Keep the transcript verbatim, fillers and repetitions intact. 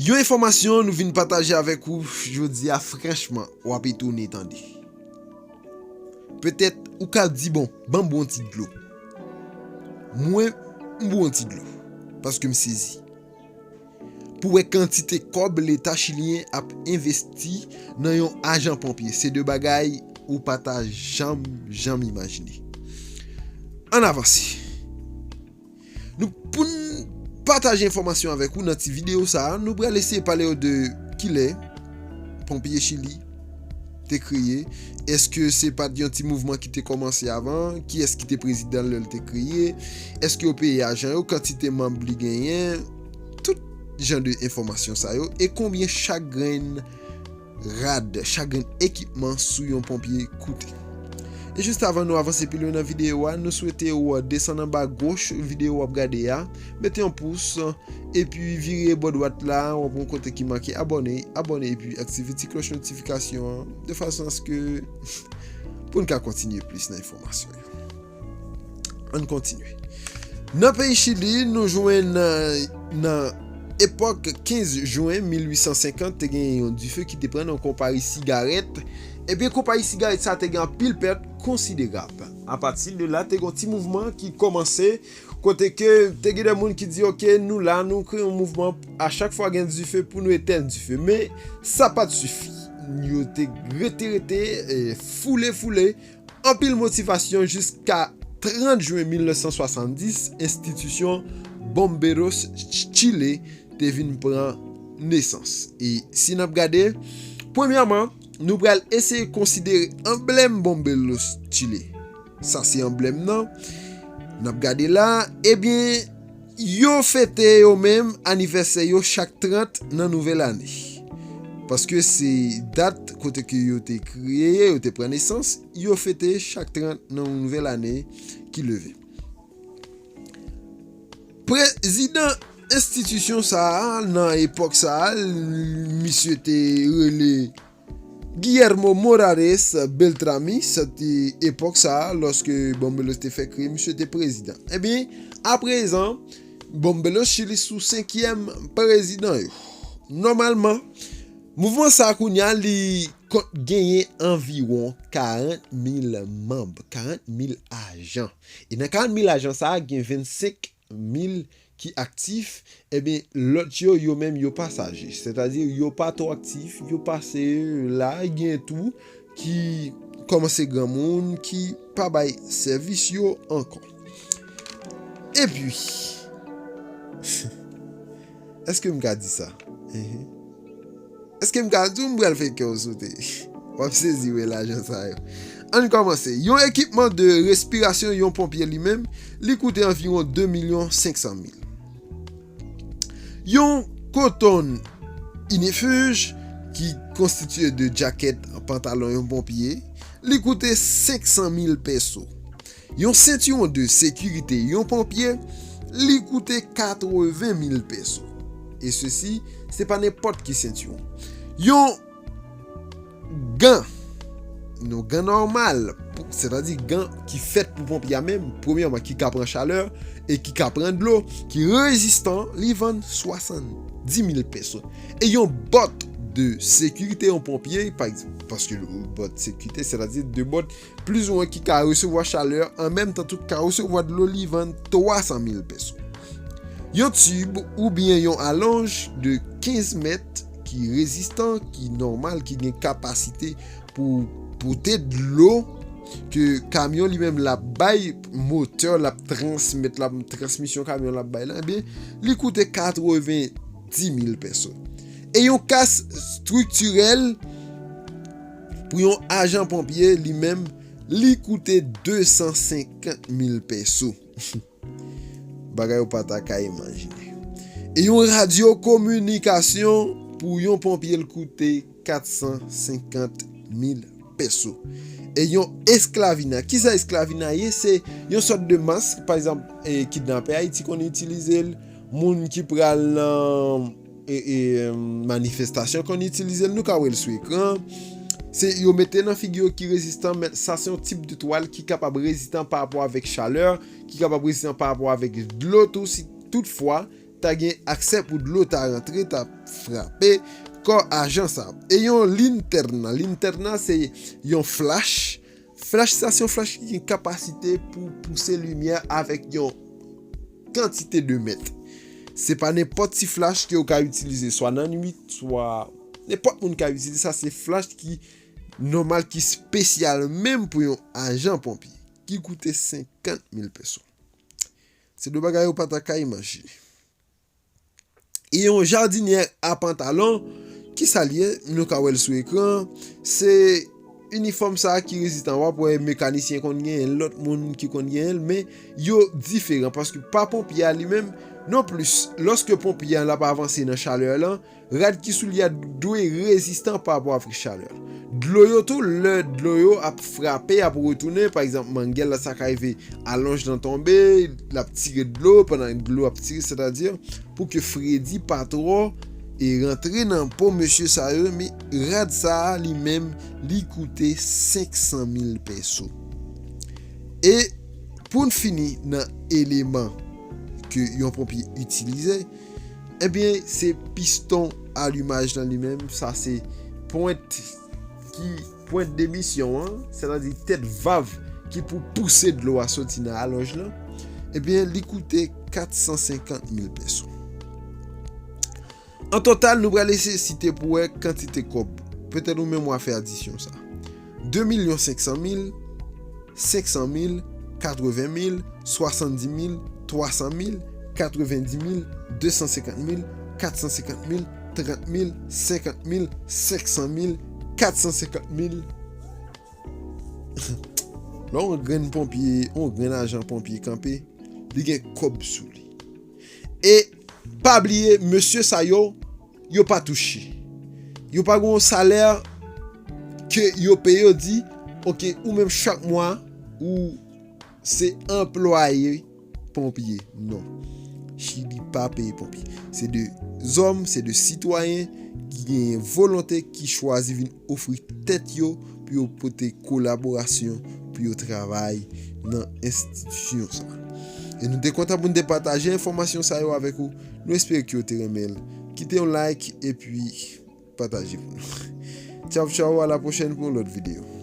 Yon enfòmasyon nou vin pataje avèk ou jodi a, franchman, w ap etone tande. Petèt ou ka di, "Bon, ban m bwè yon ti dlo." Mwen, m bwè yon ti dlo, paske m sezi. Pou wè kantite kòb Leta chilyen ap envesti nan yon ajan ponpye, se de bagay ou pa ta janm, janm imajine. Ann avanse. Nou, pou n pataje enfòmasyon avèk ou nan ti videyo sa a, nou pral eseye pale w de kilè ponpye Chili te kreye. Èske se pa t yon ti mouvman ki te kòmanse avan? Kiyès ki te prezidan lè l te kreye? Èske yo peye ajan yo? Kantite manm li genyen? Tout jan de enfòmasyon sa yo. E konbyen chak grenn rad, chak grenn ekipman sou yon ponpye koute. E jis avan nou avanse pi lwen nan videyo a, nou swete w desann anba goch videyo w ap gade a, mete yon pous, epi vire bò dwat la, w ap wè yon kote ki make abòne, abòne, epi aktive ti klòch notifikasyon an, de fason aske pou n ka kontinye plis nan enfòmasyon yo. Ann kontinye. Nan peyi Chili, nou jwenn nan, nan epòk kenz jen mil uit san senkant, te gen yon dife ki te pran nan konpayi sigarèt. Ebyen, konpayi sigarèt sa te gen anpil pèt konsiderab. Apati de la, te gen yon ti mouvman ki kòmanse, kote ke te gen de moun ki di, "Oke, nou la, nou kreye yon mouvman, a chak fwa gen dife pou nou etèn dife." Men, sa pa t sifi. Yo te rete, rete, e, foule, foule, anpil motivasyon jiska trant jen mil nèf san swasanndis, enstitisyon Bomberos Ch-, Chile te vin pran nesans. E si n ap gade, premyèman, nou pral eseye konsidere anblèm Bomberos Chile. Sa se anblèm nan. N ap gade la, ebyen, yo fete yo menm anivèsè yo chak trant nan nouvèl ane. Paske se dat kote ke yo te kreye, yo te pran nesans, yo fete chak trant nan yon nouvèl ane ki leve. Prezidan enstitisyon sa a, nan epòk sa a, l-, misye te rele Guillermo Morales Beltrami, se te epòk sa a, lòske Bomberos te fè kreye, misye te prezidan. Ebyen, aprezan, Bomberos Chili sou senkyèm prezidan yo. Nòmalman, mouvman sa a kounye a, li kont genyen anviwon karant mil manm, karant mil ajan. E nan karant mil ajan sa a, gen vennsenk mil ki aktif, ebyen, lòt yo, yo menm, yo pasaje. Sètadi, yo pa twò aktif, yo pase la, gen tou ki kòmanse granmoun, ki pa bay sèvis yo ankò. Epi, èske m ka di sa? Ehe. Èske m ka di w m pral fè kè w sote? W ap sezi wè lajan sa yo. Ann kòmanse. Yon ekipman de respirasyon yon ponpye li menm, li koute anviwon de milyon senk san mil. Yon koton inifij ki konstitye de djakèt, pantalon yon ponpye, li koute senk san mil peso. Yon sentiwon de sekirite yon ponpye, li koute katreven mil peso. E sesi, se pa nenpòt ki sentiwon. Yon gan, yon gan nòmal, pou, sètadi gan ki fèt pou ponpye a menm, premyèman, ki ka pran chalè e ki ka pran dlo, ki rezistan, li vann swasanndis mil peso. E yon bòt de sekirite yon ponpye, pa egzanp, paske bòt sekirite, sètadi de bòt plizoumwen ki ka resevwa chalè, an menm tan tou ka resevwa dlo, li vann twa san mil peso. Yon tib oubyen yon alonj de kenz mèt ki rezistan, ki nòmal, ki gen kapasite pou pote dlo ke kamyon li menm l ap bay, motè l ap transmèt la, transmisyon kamyon l ap bay la, ebyen, li koute katreven dis mil peso. E yon kas estriktirèl pou yon ajan ponpye, li menm, li koute de san senkant mil peso. Bagay ou pa ta ka imajine. E yon radyo kominikasyon pou yon ponpye, l koute kat san senkant mil peso. E yon esklavina. Kisa esklavina ye? Se yon sòt de mask, pa egzanp, e, kidnapè Ayiti konn itilize l, moun ki pral nan, e, e, manifestasyon konn itilize l, nou ka wè l sou ekran. Se yo mete nan figi yo ki rezistan, men sa se yon tip de twal ki kapab rezistan pa rapò avèk chalè, ki kapab rezistan pa rapò avèk dlo tou, si toutfwa ta gen aksè pou dlo ta rantre, ta frape kò ajan sa. E yon lintèrna. Lintèrna se yon flach. Flach sa se yon flach ki gen kapasite pou pouse limyè avèk yon kantite de mèt. Se pa nenpòt ti flach ke w ka itilize swa nan nwit, swa nenpòt moun ka itilize. Sa se flach ki nòmal, ki espesyal menm pou yon ajan ponpye, ki koute senkant mil peso. Se de bagay ou pa ta ka imajine. E yon jadinyè a pantalon, ki sa l ye? Nou ka wè l sou ekran. Se inifòm sa a ki rezistan. W ap wè mekanisyen konn genyen l, lòt moun ki konn genyen l, men yo diferan, paske pa ponpye a li menm non plis. Lòske ponpye a l ap avanse nan chalè lan, rad ki sou li a dwe rezistan pa rapò avèk chalè. Dlo yo tou, lè dlo yo ap frape, ap retounen, pa egzanp, mangèl la, sa ka rive alonj lan tonbe, l ap tire dlo, pandan dlo ap tire, sètadi pou ke fredi pa twò e rantre nan po mesye sa yo, men rad sa a li menm, li koute senk san mil peso. E pou n fini nan eleman ke yon ponpye itilize, ebyen, se piston alimaj lan li menm, sa se pwent ki, pwent de misyon an, sètadi tèt vav ki pou pouse dlo a soti nan alonj lan, ebyen, li koute kat san senkant mil peso. An total, nou pral eseye site pou wè kantite kòb. Petèt ou menm w a fè adisyon sa. De milyon senk san mil, senk san mil, katreven mil, swasanndis mil, twa san mil, katrevenndis mil, de san senkant mil, kat san senkant mil, trant mil, senkant mil, senk san mil, kat san senkant mil. Lè yon grenn ponpye, yon grenn ajan ponpye kanpe, li gen kòb sou li. E pa bliye, mesye sa yo, yo pa touche. Yo pa gen yon salè ke yo peye yo di, oke, ou menm chak mwa, ou se anplwaye ponpye. Non. Chili pa peye ponpye. Se de zòm, se de sitwayen ki genyen volonte, ki chwazi vin ofri tèt yo pou yo pote kolaborasyon, pou yo travay nan enstitisyon sa. E nou te kontan pou n te pataje enfòmasyon sa yo avèk ou. Nou espere ke w te renmen l. Kite yon like epi pataje pou nou. Tchaw, tchaw, a la pwochèn pou yon lòt videyo.